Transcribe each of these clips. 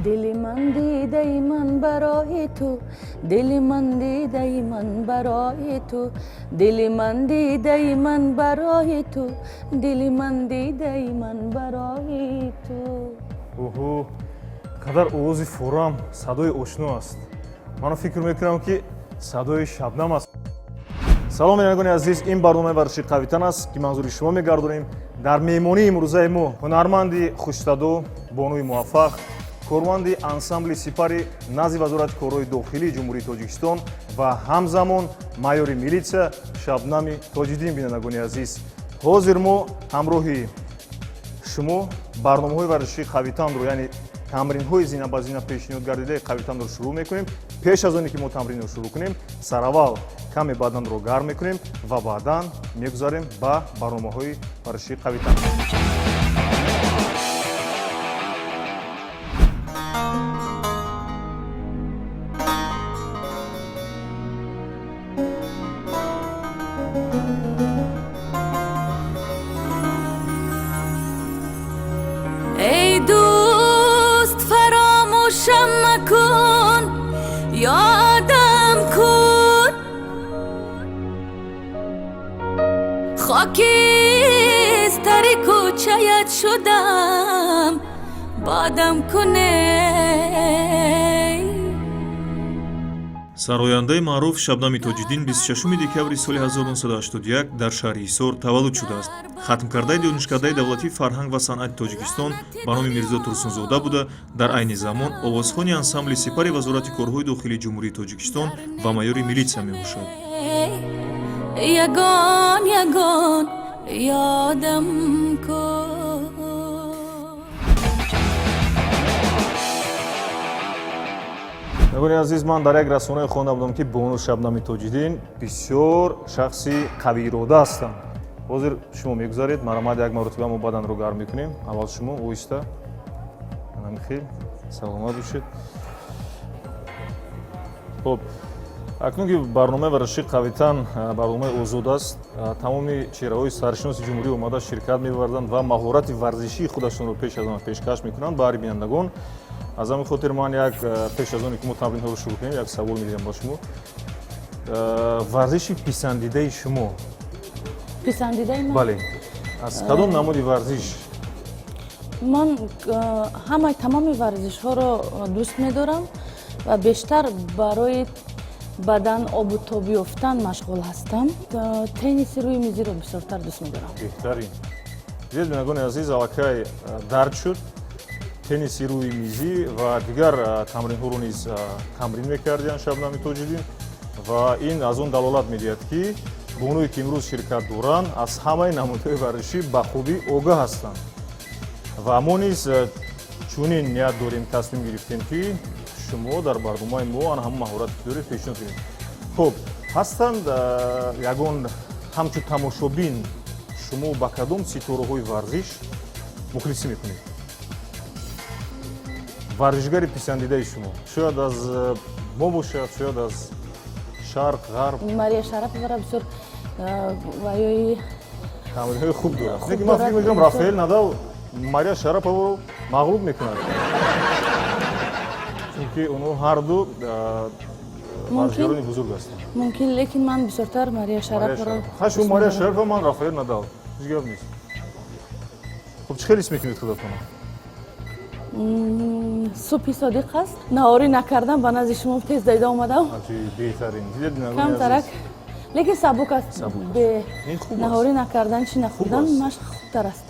Дили ман, дидаи ман барои ту, дили ман, дидаи ман барои ту, дили ман, дидаи ман барои ту, дили ман, дидаи ман барои ту. Оҳо, қадар овози форам, садои ошно аст. Ману фикр мекунам, ки садои Шабнам аст. Салом, бинандагони азиз, ин барномаи варзиши «Қавитан» аст, ки манзури шумо мегардонем. Дар меҳмонии имрӯзаи мо ҳунарманди хушсадо, бонуи муваффақ, корманди ансамбли «Сипари» назди Вазорати корҳои дохилии Ҷумҳурии Тоҷикистон ва ҳамзамон майори милитсия Шабнами Тоҷиддин. Бинандагони азиз, ҳозир мо ҳамроҳи шумо барномаҳои варзишии «Қавитанро», яъне тамринҳои зина ба зина пешниҳод гардидаи «Қавитанро» шурӯъ мекунем. Пеш аз оне ки мо тамринро шурӯъ кунем, сараввал каме баданро гарм мекунем ва баъдан мегузарем ба барномаҳои варзишии «Қавитан». Эй дӯст, фаромӯшам макун, ёдам кун, хокистари кӯчаят шудам, бодам куне. Сарояндаи маъруф Шабнами Тоҷиддин 26 декабри соли 1981 дар шаҳри Ҳисор таваллуд шудааст. Хатмкардаи Донишкадаи давлатии фарҳанг ва санъати Тоҷикистон ба номи Мирзо Турсунзода буда, дар айни замон овозхони ансамбли «Сипари» Вазорати корҳои дохилии Ҷумҳурии Тоҷикистон ва майори милитсия мебошад. Ягон, ягон ёдам кун. Бинандагони азиз, ман дар як расонае хонда будам, ки бону Шабнами Тоҷиддин бисёр шахси қавиирода ҳастанд. Ҳозир шумо мегузаред, марҳамат, як маротиба мо баданро гарм мекунем. Аввал шумо оҳиста, хел, саломат бошед. Хуб, акнун ки барномаи варзишии «Қавитан» барномаи озод аст, тамоми чеҳраҳои саршиноси ҷумҳурӣ омада ширкат меварзанд ва маҳорати варзишии худашонро пеш аз он пешкаш мекунанд баҳри бинандагон. Аз ҳамин хотир ман як, пеш аз оне ки мо тамринҳоро шурӯъ кунем, як савол медиҳам ба шумо. Варзиши писандидаи шумо? Писандидаи ман? Бале, аз кадом намуди варзиш? Ман ҳамаи тамоми варзишҳоро дӯст медорам ва бештар барои бадан обу тоб ёфтан машғул ҳастам. Тенниси рӯи мизиро бисёртар дӯст медорам. Беҳтарин. Дидед, бинандагони азиз, аллакай дарк шуд, тенниси рӯи мизӣ ва дигар тамринҳоро низ тамрин мекардианд Шабнами Тоҷиддин, ва ин аз он далолат медиҳад, ки бонуе ки имрӯз ширкат доранд, аз ҳамаи намудҳои варзишӣ ба хубӣ огаҳ ҳастанд. Ва мо низ чунин ният дорем, тасмим гирифтем, ки шумо дар барномаи мо ана ҳамон маҳорате ки доред, пешниҳод кунед. Хуб, ҳастанд ягон, ҳамчун тамошобин шумо ба кадом ситораҳои варзиш мухлисӣ мекунед? Варзишгари писандидаи шумо шояд аз мо бошад, шояд аз шарқ, ғарб. Мария Шараповара бисёр ваёи Тамринҳои хуб дорад. Хуб Лекин ман дорад, фикр мекунам, бисёр. Рафаэл Надал Мария Шараповаро мағлуб мекунад, чунки онҳо ҳарду варзишгарони бузург ҳастанд. Мумкин, лекин ман бисёртар Мария Шараповаро Ха, шумо дӯст Мария медорам. Шарапова, ман Рафаэл Надал, ҳеҷ гап нест. Хуб, чӣ хел ҳис мекунед худатонро? Субҳи содиқ аст, наҳорӣ накардам, ба назди шумо тез давида омадам. Беҳтарин. Дидед, бинандагони Камтарак азиз? Лекин сабук аст. Сабук аст. Бе Ин хуб аст. наҳорӣ накардан, чӣ нахӯрдан аст. Машқ хубтар аст.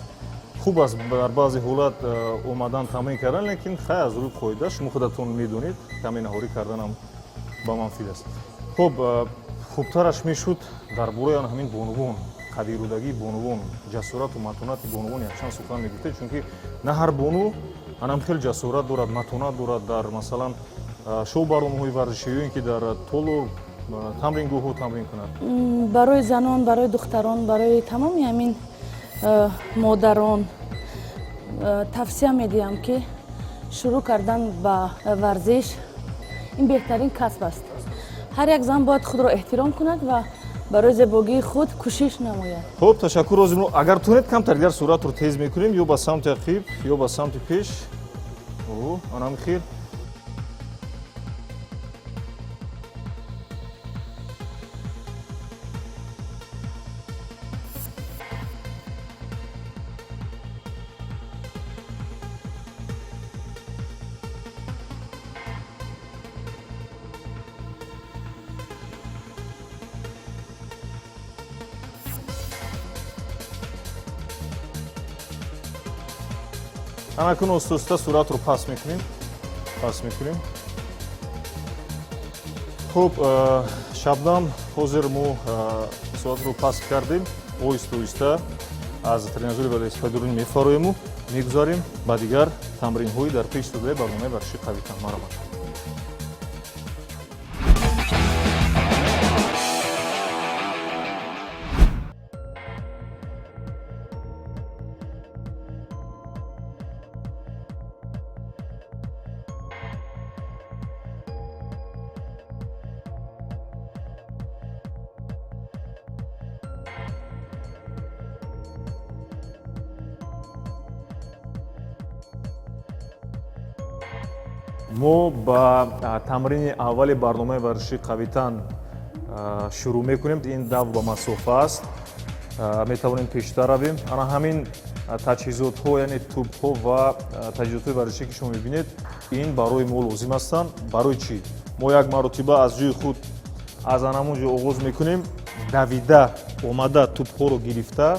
Хуб аст дар баъзе ҳолат омадан, тамрин кардан, лекин хай, аз рӯи қоида, шумо худатон медонед, каме наҳорӣ карданам ба манфиат аст. Хуб, хубтараш мешуд дар бораи ан ҳамин бонувон, қавирудагии бонувон, ҷасорату матонати бонувон якчанд сухан мегуфтед, чунки на ҳар бону анам хеле ҷасорат дорад, матонат дорад дар, масалан, шоу барномаҳои варзишӣ ё ин ки дар толор, тамрингоҳҳо тамрин кунад. Барои занон, барои духтарон, барои тамоми ҳамин модарон тавсия медиҳам, ки шурӯъ кардан ба варзиш ин беҳтарин касб аст. Ҳар як зан бояд худро эҳтиром кунад ва барои зебогии худ кӯшиш намояд. Хуб, ташаккур. Ҳозир мо, агар тунед, камтар дигар суратро тез мекунем, ё ба самти ақиб, ё ба самти пеш. Анам хел. Анакун оста-оста суратро пас мекунем. Пас мекунем. Хуб, Шабнам, ҳозир мо суратро пас кардем. Оҳиста-оҳиста аз тренажери велосипедронӣ мефароему мегузарем ба дигар тамринҳои дар пеш истодаи барномаи варзиши қавитан. Марҳамат. Мо ба тамрини аввали барномаи варзиши қавитан шурӯъ мекунем. Ин давр ба масофа аст. Метавонем пештар равем. Ана ҳамин таҷҳизотҳо, яъне тӯбҳо ва таҷҳизотҳои варзишӣ, ки шумо мебинед, ин барои мо лозим ҳастанд. Барои чӣ? Мо як маротиба аз ҷои худ, аз анамон ҷо оғоз мекунем, давида омада тӯбҳоро гирифта,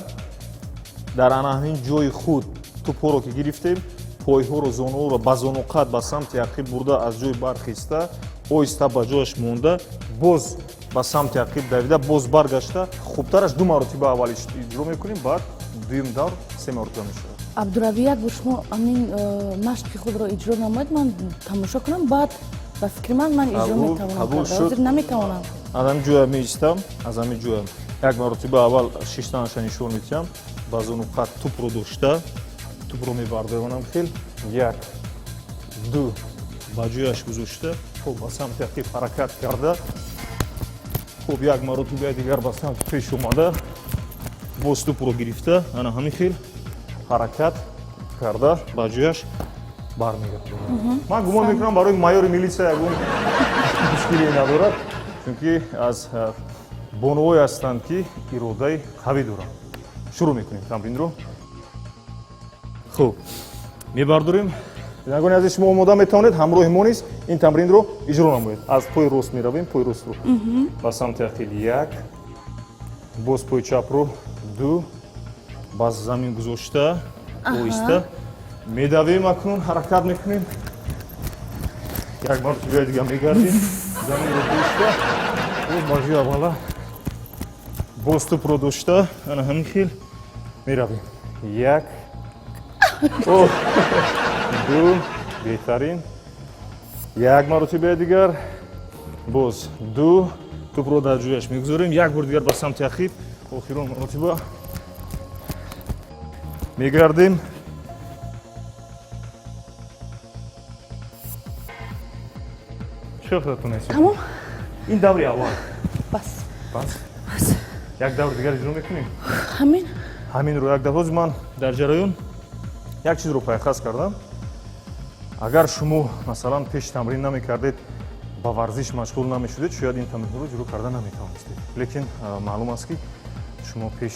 дар ана ҳамин ҷои худ тӯбҳоро ки гирифтем, пойҳоро, зонуҳоро ба зонуқат ба самти ақиб бурда, аз ҷои бархиста, оҳиста ба ҷояш монда, боз ба самти ақиб давида, боз баргашта. Хубтараш ду маротиба аввал иҷро мекунем, баъд дуюм давр се маротиба мешавад. Абдурави, як бор шумо ҳамин машқи худро иҷро намоед, ман тамошо кунам, баъд ба фикри ман иҷро метавонам карда. Ҳозир наметавонам. Аз ҳамин ҷоя меистам, аз ҳамин ҷоя як маротиба аввал шиштанаша нишон медиҳам. Ба зонуқат тӯпро дошта, тӯпро мебардорам хел. Як, ду, ба ҷояш гузошта, хуб ба самти ақиб ҳаракат карда, хуб як маротибаи дигар ба самти пеш омада, боз тӯпро гирифта, ана ҳамин хел ҳаракат карда ба ҷояш бармегардонам. Ман гумон мекунам, барои майори милитсия ягон мушкиле надорад, чунки аз бонувое ҳастанд, ки иродаи қавӣ доранд. Шурӯъ мекунем тамринро. Хуб, мебардорем. Бинандагони азиз, шумо омода метавонед ҳамроҳи мо низ ин тамринро иҷро намоед. Аз пои рост меравем, пои ростро ба самти ақиб, як, боз пои чапро, ду, ба замин гузошта, оҳиста медавем. Акнун ҳаракат мекунем, як маротибаи дига мегардем, заминро дошта, боз ба ҷои аввала, боз тӯпро дошта, ана ҳамин хел меравем. Як, ду, беҳтарин. Як маротибаи дигар, боз ду, тӯпро дар ҷояш мегузорем, як бор дигар ба самти ақиб, охирон маротиба мегардем. Чӣ худатон ҳис? Тамом. Ин даври аввал. Бас. Бас. Як давр дигар иҷро мекунем. Ҳамин. Ҳаминро як давр. Ҳозир ман дар ҷараён як чизро пайхас кардам. Агар шумо, масалан, пеш тамрин намекардед, ба варзиш машғул намешудед, шояд ин тамринҳоро иҷро карда наметавонистед. Лекин маълум аст, ки шумо пеш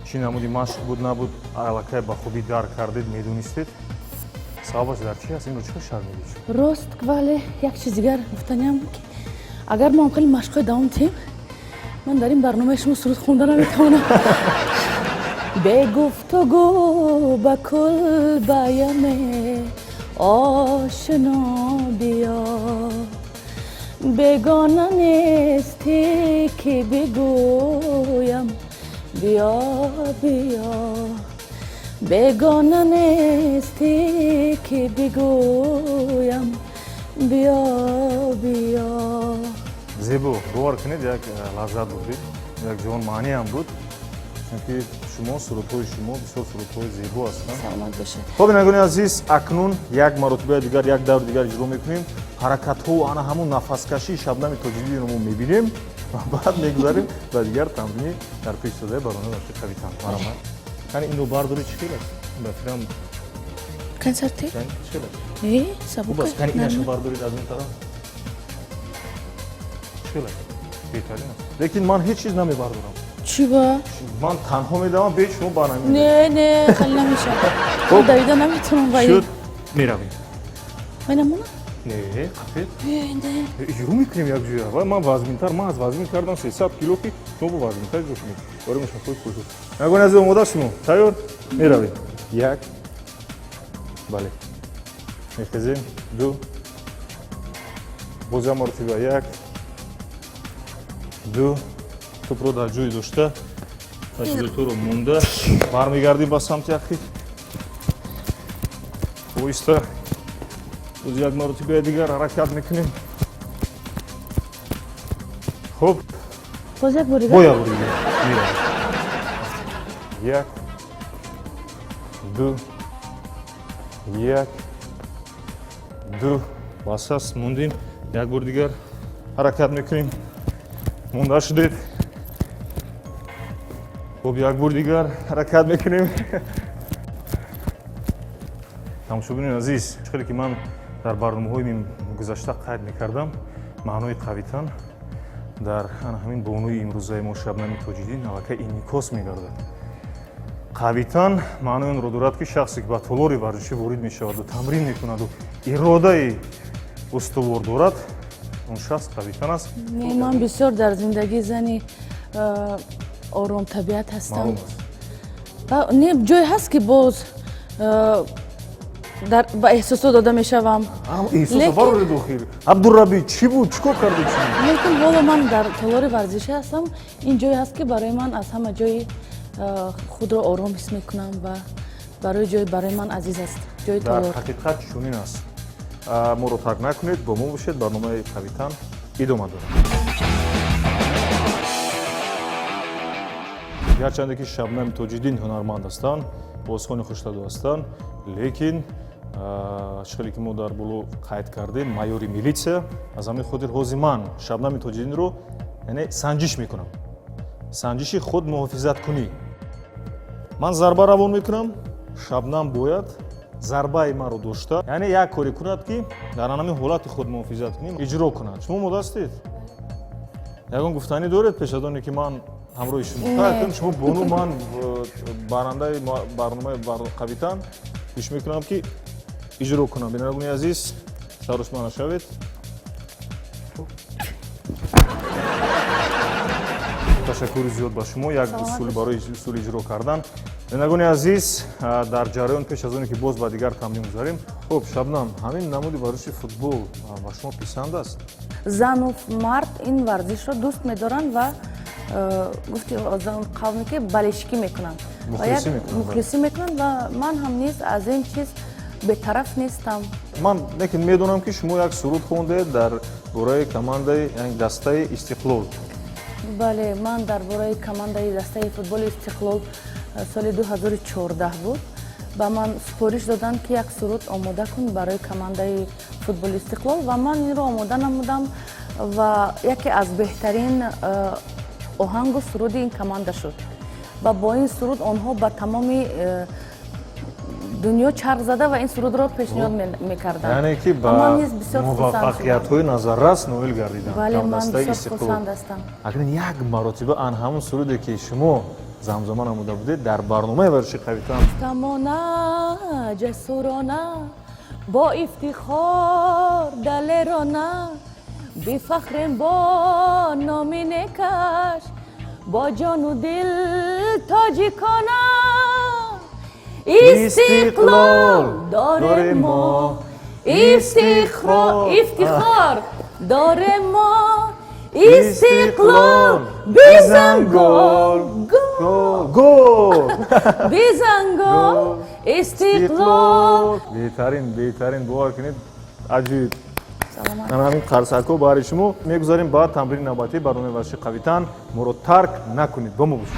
чӣ намуди машқ буд набуд, аллакай ба хубӣ дарк кардед, медонистед. Сабабаш дар чи аст? Инро чӣ шарҳ медиҳед? Рост, вале як чиз дигар гуфтаниам, ки агар мо хеле машқҳои давом диҳем, ман дар ин барномаи шумо суруд хонда наметавонам. Бегуфтугӯ ба кулбаяме ошино биё, бегона нестӣ, ки бигӯям биё, биё, бегона нестӣ, ки бигӯям биё, биё. Зебо, бовар кунед, як лаззат бурдед, як ҷавон маъниам буд, чунки шумо, сурудҳои шумо бисёр сурудҳои зебо ҳастанд. Саломат бошед. Хоб, бинандагони азиз, акнун як маротибаи дигар, як даври дигар иҷро мекунем. Ҳаракатҳо, ана ҳамун нафаскашии Шабнами Тоҷиддинро мо мебинем ва баъд мегузарем ба дигар тамрини дар пеш истодаи барномаи варзиши қавитан. Марҳамат. Яъне инро бардори, чӣ хел аст? Ба фикрам. Консерти? Чӣ Сабук. Хуб аст. Кани инаша бардоред аз он тараф. Чӣ беҳтарин аст. Лекин ман ҳеҷ чиз намебардорам. Чӣ ба? Ман танҳо медавам, бе шумо ба намедавам. Не, не, хеле намешавад. Хуб. Давида наметавонам ва Шуд, меравем. Менамона? Не, қафед. Не. Иҷро мекунем якҷоя. Ва ман вазминтар, ман аз вазмин кардам 300 кило, ки шумо бо вазминтар иҷро кунед. Барои мушакҳои пойҳо. Ягон азиз, омода шумо? Тайёр? Меравем. Як. Бале. Мехезем. Ду. Боз як маротиба. Як. Ду. Тӯпро дар ҷои дошта, таҷҳизотҳоро монда, бармегардем ба самти ақиб. Оҳиста боз як маротибаи дигар ҳаракат мекунем. Хуб. Боз як бори Бо дигар. як бори дигар. Меравем. Як. Ду. Як. Ду. Бас аст, мондем. Як бор дигар ҳаракат мекунем. Монда шудед. Хуб, як бор дигар ҳаракат мекунем. Тамошобинони азиз, чӣ хеле ки ман дар барномаҳои гузашта қайд мекардам, маънои қавитан дар ана ҳамин бонуи имрӯзаи мо Шабнами Тоҷиддин аллакай инъикос мегардад. Қавитан маънои онро дорад, ки шахсе ки ба толори варзишӣ ворид мешаваду тамрин мекунаду иродаи устувор дорад, он шахс қавитан аст. Не, ман бисёр дар зиндагӣ зани оромтабиат ҳастам. Маълум аст. Ва не, ҷое ҳаст, ки боз дар ба эҳсосот дода мешавам. Эҳсоса Лекин- барори дохил. Абдурабӣ чӣ буд? Чӣ кор кардед шумо? Лекин ҳоло ман дар толори варзишӣ ҳастам. Ин ҷое ҳаст, ки барои ман аз ҳама ҷои худро ором ҳис мекунам ва барои ҷои барои ман азиз аст ҷои Дар толор. ҳақиқат чунин аст. Моро тарк накунед, бо мо бошед, барномаи қавитан идома дорад. Гарчанде ки Шабнами Тоҷиддин ҳунарманд ҳастанд, бозхони хуштадо ҳастанд, лекин чӣ хеле ки мо дар боло қайд кардем, майори милитсия. Аз ҳамин хотир ҳозир ман Шабнами Тоҷиддинро, яъне, санҷиш мекунам, санҷиши худмуҳофизаткунӣ. Ман зарба равон мекунам, Шабнам бояд зарбаи маро дошта, яъне як коре кунад, ки дар ҳамин ҳолати худмуҳофизаткунӣ иҷро кунад. Шумо омода ҳастед? Ягон гуфтанӣ доред пеш аз оне ки ман ҳамроҳи шумо? Не. Шумо бону, ман барандаи барномаи қавитан гӯш мекунам, ки иҷро кунам. Бинандагони азиз, сарусма нашавед. Ташаккури зиёд ба шумо. Як Саломат усул бошед. барои усули иҷро кардан. Бинандагони азиз, дар ҷараён пеш аз оне ки боз ба дигар тамрин гузарем. Хуб, Шабнам, ҳамин намуди варзиши футбол ба шумо писанд аст? Зану мард ин варзишро дӯст медоранд ва гуфти қавме ки болельщикӣ мекунанд. Ва Мухлисӣ мекунанд, бале. Мухлисӣ мекунанд ва ман ҳам низ аз ин чиз бетараф нестам. Ман лекин медонам, ки шумо як суруд хондед дар бораи командаи, яъне дастаи Истиқлол. Бале, ман дар бораи командаи дастаи футболи Истиқлол, соли 2014 буд, ба ман супориш доданд, ки як суруд омода кун барои командаи футболи Истиқлол, ва ман инро омода намудам ва яке аз беҳтарин оҳангу суруди ин команда шуд ва бо ин суруд онҳо ба тамоми дунё чарх зада ва ин сурудро пешниҳод мекарданд. Яъне ки ба Ва ман низ бисёр хурсанд шудам. муваффақиятҳои назаррас ноил гардиданд Бале, ман дастаи бисёр Истиқлол. хурсанд ҳастам. Акнун як маротиба ан ҳамон суруде, ки шумо замзама намуда будед дар барномаи варзиши қавитан. Тамона, ҷасурона, бо ифтихор, далерона, бифахрем бо номи некаш, бо ҷону дил тоҷикона. Истиқлол дорем мо, ифтихор дорем мо, Истиқлол, бизан гол, гол, гол, бизан гол, Истиқлол. Беҳтарин, беҳтарин, бовар кунед, аҷиб. Саломат. Ана ҳамин қарсакҳо баҳри шумо. Мегузарем ба тамрини навбатии барномаи варзиши қавитан. Моро тарк накунед, бо мо бошед.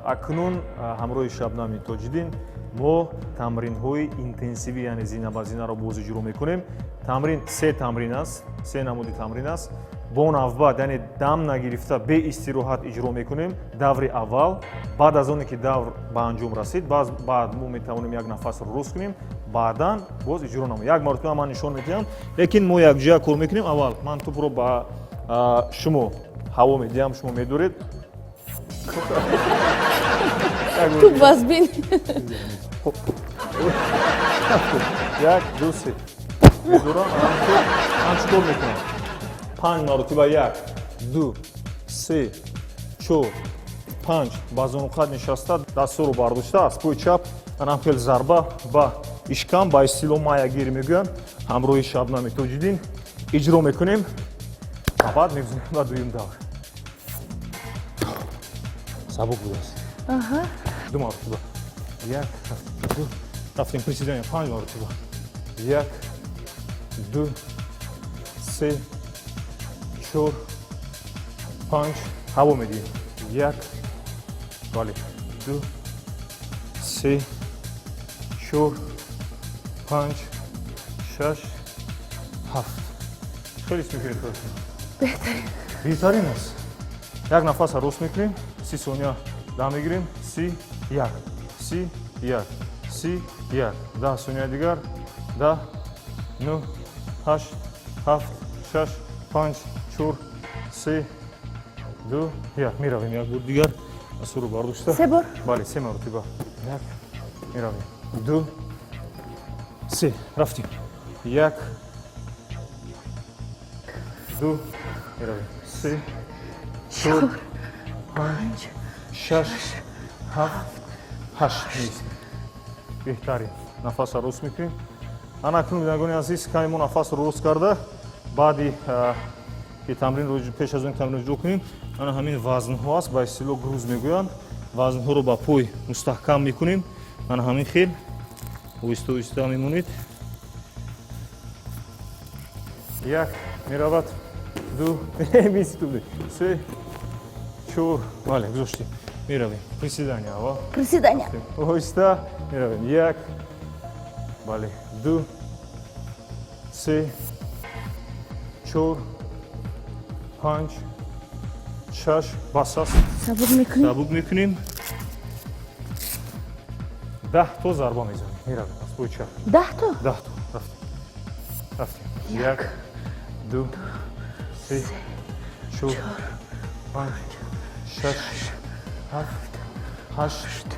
Акнун ҳамроҳи Шабнами Тоҷиддин мо тамринҳои интенсивӣ, яъне зина ба зинаро боз иҷро мекунем. Тамрин се тамрин аст, се намуди тамрин аст. Бо навбат, яъне дам нагирифта, беистироҳат иҷро мекунем даври аввал. Баъд аз оне ки давр ба анҷом расид, баъд мо метавонем як нафасро рост кунем, баъдан боз иҷро намоем. Як маротиба ман нишон медиҳам, лекин мо якҷоя кор мекунем. Аввал ман тӯпро ба шумо ҳаво медиҳам, шумо медоред. Туп вазбин. Як, ду, се. Медорам, ман чӣ кор мекунам? Панҷ маротиба: як, ду, се, чор, панҷ. Ба зонуқад нишаста, дастҳоро бардошта, аз пои чап анам хел зарба ба ишкам, ба истилоҳ маягир мегӯянд, ҳамроҳи Шабнами Тоҷиддин иҷро мекунем ва баъд мегузарем ба дуюм давр. Сабук будааст. Ду маротиба: як, ду, рафтем. Приседания панҷ маротиба: як, ду, се, чор, панҷ. Ҳаво медиҳем: як, бале, ду, се, чор, панҷ, шаш, ҳафт. Хеле ҳис мекунед худатон? Беҳтарин. Беҳтарин аст. Як нафасро рост мекунем, 30 сония дам мегирем. 31, 31, 31. 10 сонияи дигар: 10, нӯ, ҳашт, ҳафт, шаш, панҷ, чор, се, ду, як. Меравем як бор дигар, дастҳоро бардошта. Се бор. Бале, се маротиба. Як, меравем, ду, се, рафтем. Як, ду, меравем, се, чор, панҷ, шаш, ҳафт, ҳашт. Нест. Беҳтарин. Нафасро рост мекунем. Ана акнун, бинандагони азиз, каме мо нафасро рост карда, баъди ки тамринро, пеш аз он тамрин иҷро кунем, ана ҳамин вазнҳо аст, ба истилоҳ груз мегӯянд. Вазнҳоро ба пой мустаҳкам мекунем, ана ҳамин хел оҳиста оҳиста мемонед. Як, меравад, ду, се, чор. Бале, гузоштем, меравем. Приседания аввал. Приседания. Оҳиста меравем: як, бале, ду, се, чор, панҷ, шаш. Бас аст. Сабук мекунем. Сабук мекунем. 10 то зарба мезанем. Меравем аз пои чап. 10 то. 10 то. Рафтем, рафтем: як, ду, се, чор, панҷ, шаш, ҳафт, ҳашт,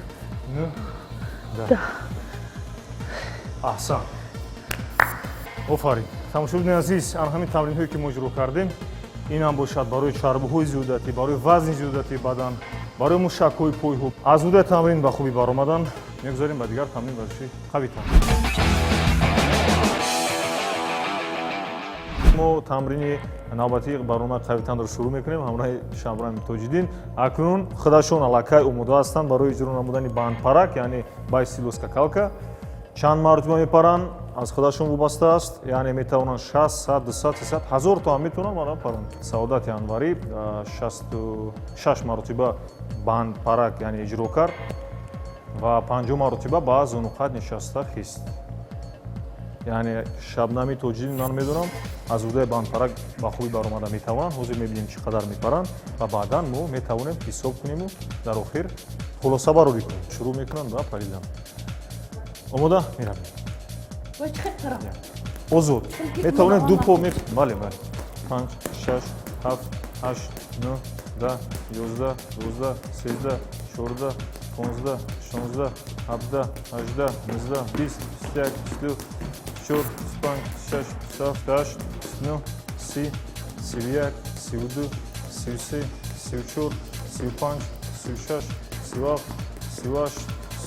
нӯ, 10. Аҳсан, офарин. Тамошобинони азиз, ана ҳамин тамринҳое ки мо иҷро кардем, инам бошад барои чарбуҳои зиёдатӣ, барои вазни зиёдатии бадан, барои мушакҳои пойҳо. Аз уҳдаи тамрин ба хубӣ баромадан. Мегузарем ба дигар тамрин, варзиши қавитан. Мо тамрини навбатии барномаи қавитанро шурӯъ мекунем ҳамроҳи Шабнами Тоҷиддин. Акнун худашон аллакай омода ҳастанд барои иҷро намудани бандпарак, яъне ба истилоҳ скакалка. Чанд маротиба мепаранд, аз худашон вобаста аст, яъне метавонанд 60, 100, 200, 300, 1000 то ҳам метавонанд мана паранд. Саодати Анварӣ 66 маротиба бандпарак, яъне, иҷро кард ва 50 маротиба ба зонуқад нишаста хист. Яъне Шабнами Тоҷиддин, ман медонам, аз уҳдаи бандпарак ба хубӣ баромада метавонанд. Ҳозир мебинем, чӣ қадар мепаранд, ва баъдан мо метавонем ҳисоб куниму дар охир хулоса барорӣ кунем. Шурӯъ мекунанд ба паридан. Омода, меравем. Бояд чӣ хел парам? Озод метавонед, ду по. Бале, бале. Панҷ, шаш, ҳафт, ҳашт, нӯ, 10, 11, 12, 13, 14, 15, 16, 17, 18, 19, 20, 21, 22, 24, 25, 26, 27, 28, 29, 30, 31, 32, 33, 34, 35, 36, 37, 38,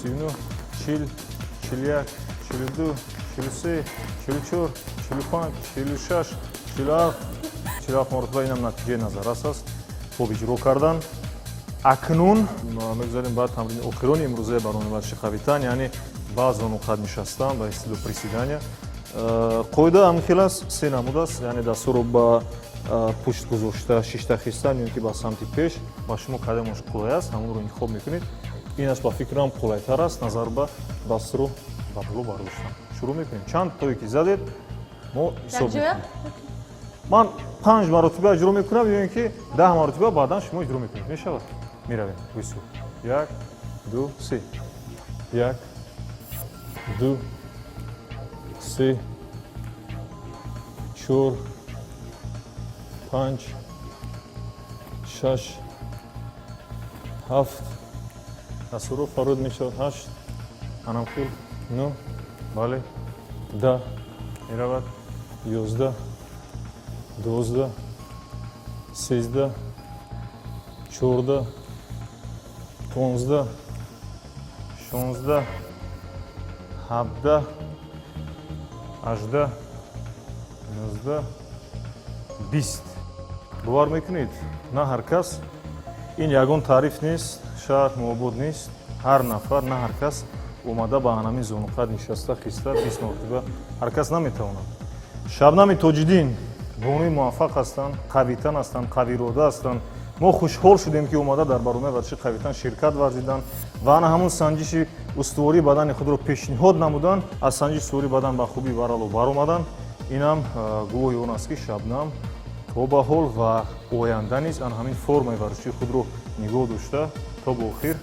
39, 40, 41, 42, 43, 44, 45, 46, 47. 47 маротиба. Инам натиҷаи назаррас аст, хуб иҷро кардан. Акнун мегузарем ба тамрини охирони имрӯзаи барномаи варзиши қавитан, яъне ба зонуқад нишастан, ба истилоҳ приседания. Қоида ҳамин хел аст, се намуд аст, яъне дастҳоро ба пушт гузошта шишта хистан ё ин ки ба самти пеш. Ба шумо кадомаш қулай аст, ҳамонро интихоб мекунед. Инаш, ба фикрам, қулайтар аст назар ба дастро ба боло бардоштан. Шурӯъ мекунем. Чанд тое ки задед, мо ҳисоб Якҷоя? мекунем. Ман панҷ маротиба иҷро мекунам ё ин ки 10 маротиба, баъдан шумо иҷро мекунед. Мешавад? Меравем. Гӯсу. Як, ду, се. Як, ду, се, чор, панҷ, шаш, ҳафт, асуро фарёд мешавад, ҳашт, анамхел, нӯ, бале, 10 меравад, 11, 12, 13, 14, 15, 16, 17, 18, 19, 20. Бовар мекунед, на ҳар кас, ин ягон таъриф нест, шаҳр муобод нест, ҳар нафар, на ҳар кас омада ба анамин зонуқад нишаста, хиста 20 маротиба ҳар кас наметавонад. Шабнами Тоҷиддин бонуи муваффақ ҳастанд, қавитан ҳастанд, қавирода ҳастанд. Мо хушҳол шудем, ки омада дар барномаи варзиши қавитан ширкат варзиданд ва ана ҳамун санҷиши устувории бадани худро пешниҳод намуданд. Аз санҷиши устувории бадан ба хубӣ барало баромаданд. Инам гувоҳи он аст, ки Шабнам то ба ҳол ва оянда низ ана ҳамин формаи варзишии худро нигоҳ дошта, то ба охир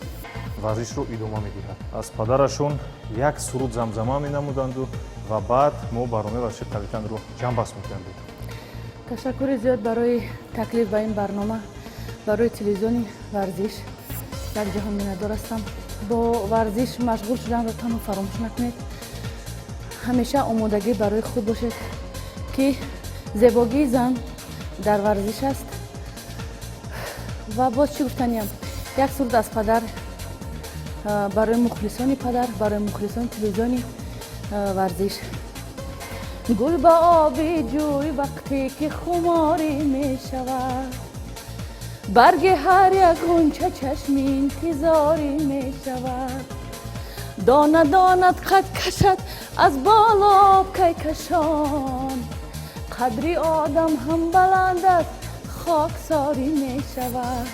варзишро идома медиҳад. Аз падарашон як суруд замзама менамуданду ва баъд мо барномаи варзиши қавитанро ҷамъбаст мекардем. Ташаккури зиёд барои таклиф ба ин барнома, барои телевизиони варзиш. Як ҷаҳон миннатдор ҳастам. Бо варзиш машғул шуданро танҳо фаромӯш накунед, ҳамеша омодагӣ барои худ бошед, ки зебогии зан дар варзиш аст. Ва боз чӣ гуфтаниям: як суруд аз падар барои мухлисони падар, барои мухлисони телевизиони варзиш. Гул ба оби ҷӯй вақте ки хуморӣ мешавад, барги ҳар як ғунча чашми интизорӣ мешавад, дона донат қад кашад аз боло кайкашон, қадри одам ҳам баланд аст, хоксорӣ мешавад.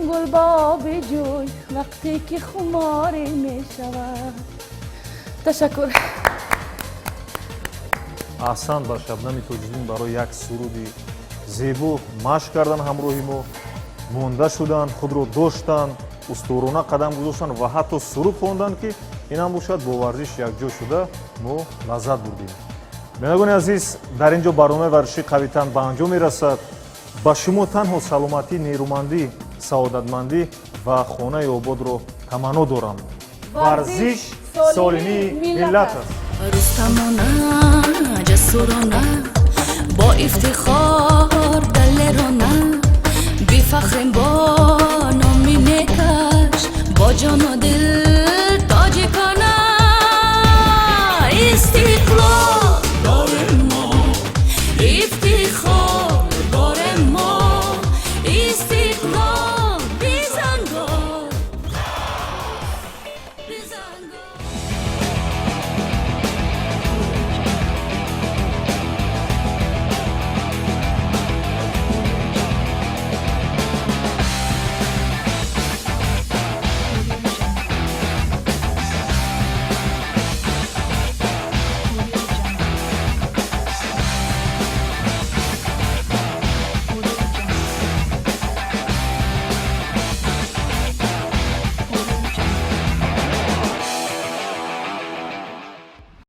Гул ба оби ҷӯй вақте ки хуморӣ мешавад. Ташаккур. Аҳсан ба Шабнами Тоҷиддин барои як суруди зебо. Машқ кардан ҳамроҳи мо монда шуданд, худро доштанд, устуворона қадам гузоштанд ва ҳатто суруд хонданд, ки инам бошад бо варзиш якҷо шуда, мо лаззат бурдем. Бинандагони азиз, дар ин ҷо барномаи варзиши қавитан ба анҷом мерасад. Ба шумо танҳо саломатӣ, нерӯмандӣ, саодатмандӣ ва хонаи ободро таманно дорам. Варзиш солимии миллат аст. Рустамона, ҷасурона, бо ифтихор, далерона, бифахрем бо номи некаш, бо ҷону дил.